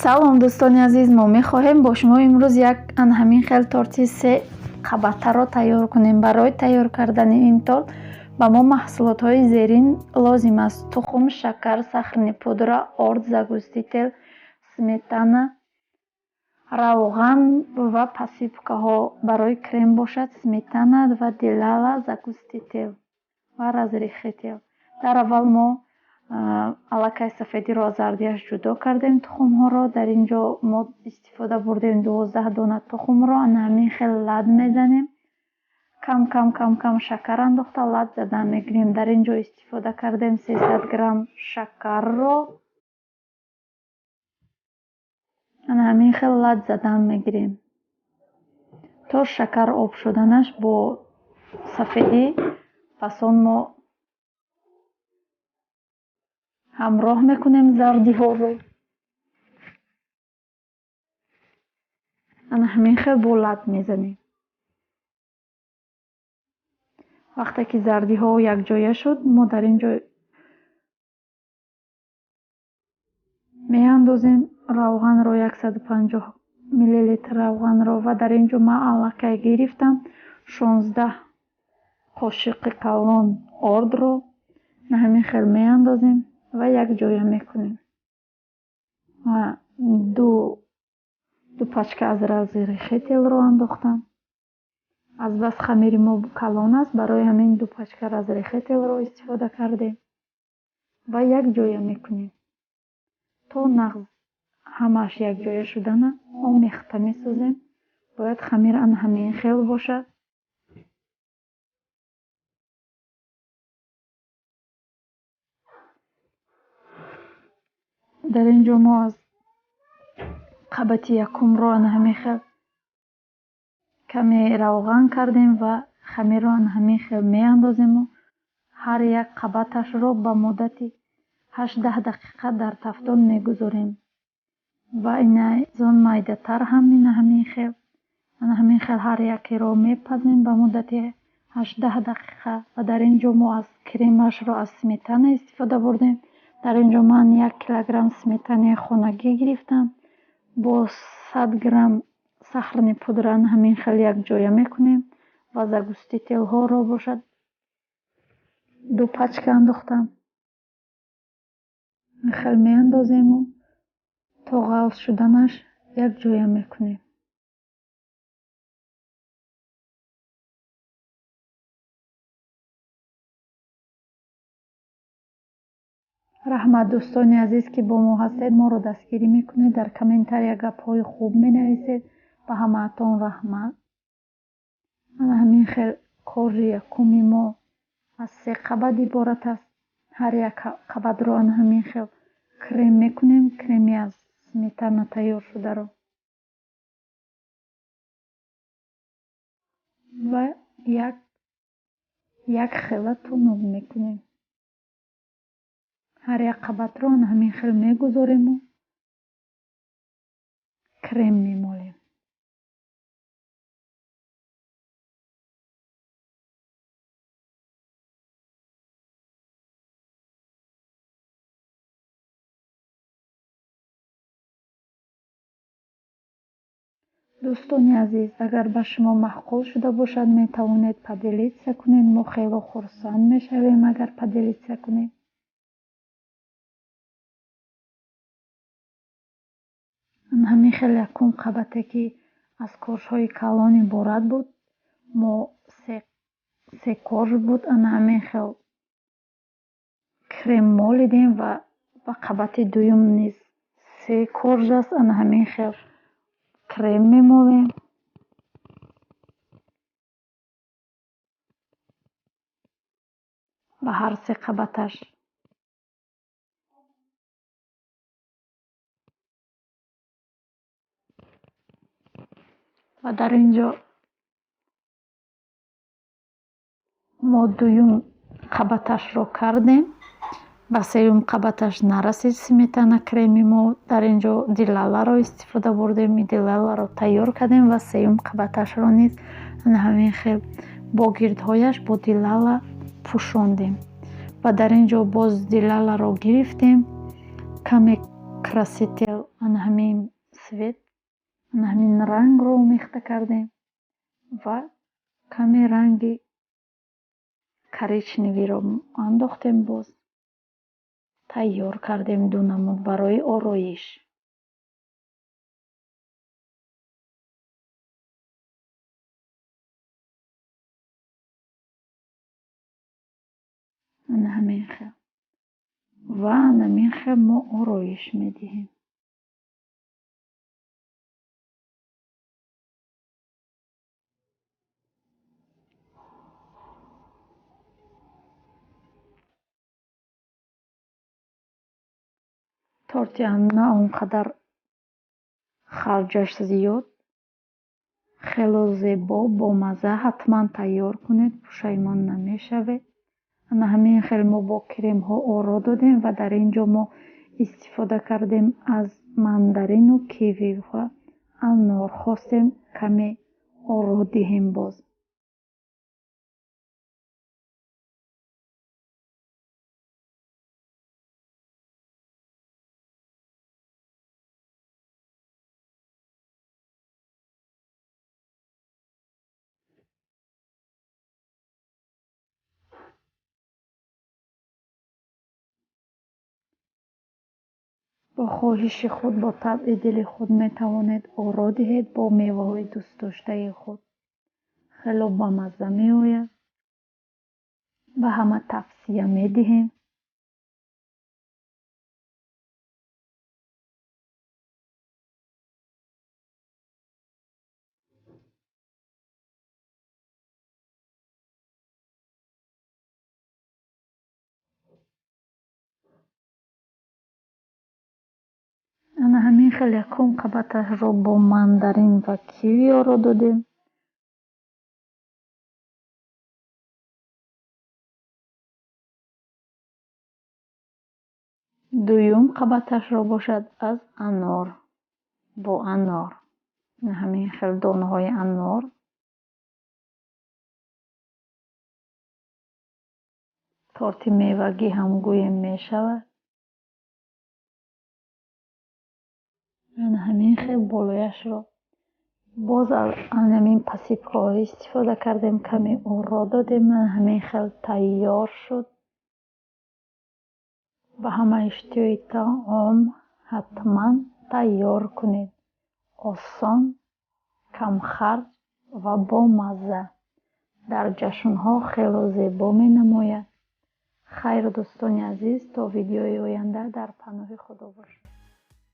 Салом, дӯстони азиз! Мо мехоҳем бо шумо имрӯз як ан ҳамин хел торти се қабатаро тайёр кунем. Барои тайёр кардани ин торт ба мо маҳсулотҳои зерин лозим аст: тухм, шакар, сахарный пудра, орд, загуститель, сметана, равған ва посыпкаҳо. Барои крем бошад, сметана ва делала, загуститель ва разрыхлитель. Дар аввал мо аллакай сафедиро аз зардиаш ҷудо кардем, тухмҳоро. Дар ин ҷо мо истифода бурдем 12 дона тухмро. Ана ҳамин хел лад мезанем, кам кам, кам кам шакар андохта, лад задан мегирем. Дар ин ҷо истифода кардем 300 грамм шакарро. Ана ҳамин хел лад задан мегирем, то шакар об шуданаш бо сафедӣ. Пас он мо ҳамроҳ мекунем зардиҳоро. Ана ҳамин хел бо лад мезанем. Вақте ки зардиҳо якҷоя шуд, мо дар ин ҷо меандозем равғанро, 150 миллилитр равғанро. Ва дар ин ҷо ман аллакай гирифтам 16 қошиқи калон ордро. Ҳамин хел меандозем ва якҷоя мекунем. Ду пачка аз разрыхлительро андохтам. Азбас хамири мо калон аст, барои ҳамин ду пачка разрыхлительро истифода кардем ва якҷоя мекунем, то нағз ҳамааш якҷоя шудана омехта месозем. Бояд хамир ана ҳамин хел бошад. Дар ин ҷо мо аз қабати якумро ана ҳамин хел каме равған кардем ва хамирро ана ҳамин хел меандозему ҳар як қабаташро ба муддати 8-10 дақиқа дар тафдон мегузорем. Ва ина аз он майдатар ҳам ина ҳамин хел, ана ҳамин хел ҳар якеро мепазем ба муддати 8-10 дақиқа. Ва дар ин ҷо мо аз кремашро аз сметана истифода бурдем. Дар ин ҷо ман 1 килограмм сметанаи хонагӣ гирифтам, бо 100 грамм сахарный пудра ҳамин хел якҷоя мекунем. Ва загустительҳоро бошад, ду пачка андохтам. Хел меандозему то ғафз шуданаш якҷоя мекунем. Раҳмат, дӯстони азиз, ки бо мо ҳастед, моро дастгирӣ мекунед, дар комментария гапҳои хуб менависед. Ба ҳамаатон раҳмат. Ана ҳамин хел коржи якуми мо аз се қабат иборат аст. Ҳар як қабатро ана ҳамин хел крем мекунем, креми аз сметана тайёр шударо, ва як хела тунук мекунем. Ҳар як қабатро ана ҳамин хел мегузорему крем мемолем. Дӯстони азиз, агар ба шумо маъқул шуда бошад, метавонед поделиться кунед. Мо хело хурсанд мешавем, агар поделиться кунед. Ҳамин хел якум қабате, ки аз коржҳои калон иборат буд, мо се корж буд, ана ҳамин хел крем молидем. Ва ба қабати дуюм низ се корж аст, ана ҳамин хел крем мемолем ба ҳар се қабаташ. Ва дар ин ҷо мо дуюм қабаташро кардем, ба сеюм қабаташ нарасид сметана креми мо. Дар ин ҷо дилаларо истифода бурдем, дилаларо тайёр кардем ва сеюм қабаташро низ ҳамин хел бо гирдҳояш бо дилала пӯшондем. Ва дар ин ҷо боз дилаларо гирифтем, каме крем. Краситель ана ҳамин цвет, ана ҳамин рангро омехта кардем ва каме ранги коричневыйро андохтем, боз тайёр кардем ду намуд барои ороиш. Ана ҳамин хел. Ва ана ҳамин хел мо ороиш медиҳем. Торти на он қадар харҷаш зиёд, хело зебо, бомазза, ҳатман тайёр кунед, пушаймон намешавед. Ана ҳамин хел мо бо кремҳо оро додем ва дар ин ҷо мо истифода кардем аз мандарину киви ва анор. Хостем каме оро диҳем боз. Бо хоҳиши худ, бо табъи дили худ метавонед оро диҳед бо меваҳои дӯстдоштаи худ. Хело бамазза меояд. Ба ҳама тавсия медиҳем. Ана ҳамин хел якум қабаташро бо мандарин ва киви оро додем. Дуюм қабаташро бошад аз анор, бо анор. Ҳамин хел донаҳои анор. Торти мевагӣ ҳам гӯем мешавад. Ана ҳамин хел болояшро боз аз ҳамин посыпкаҳо истифода кардем, каме оро додем, ана ҳамин хел тайёр шуд. Ба ҳама иштиҳои таом ҳатман тайёр кунед. Осон, камхарҷ ва бомазза. Дар ҷашнҳо хело зебо менамояд. Хайр, дӯстони азиз, то видеои оянда дар паноҳи Худо бошед.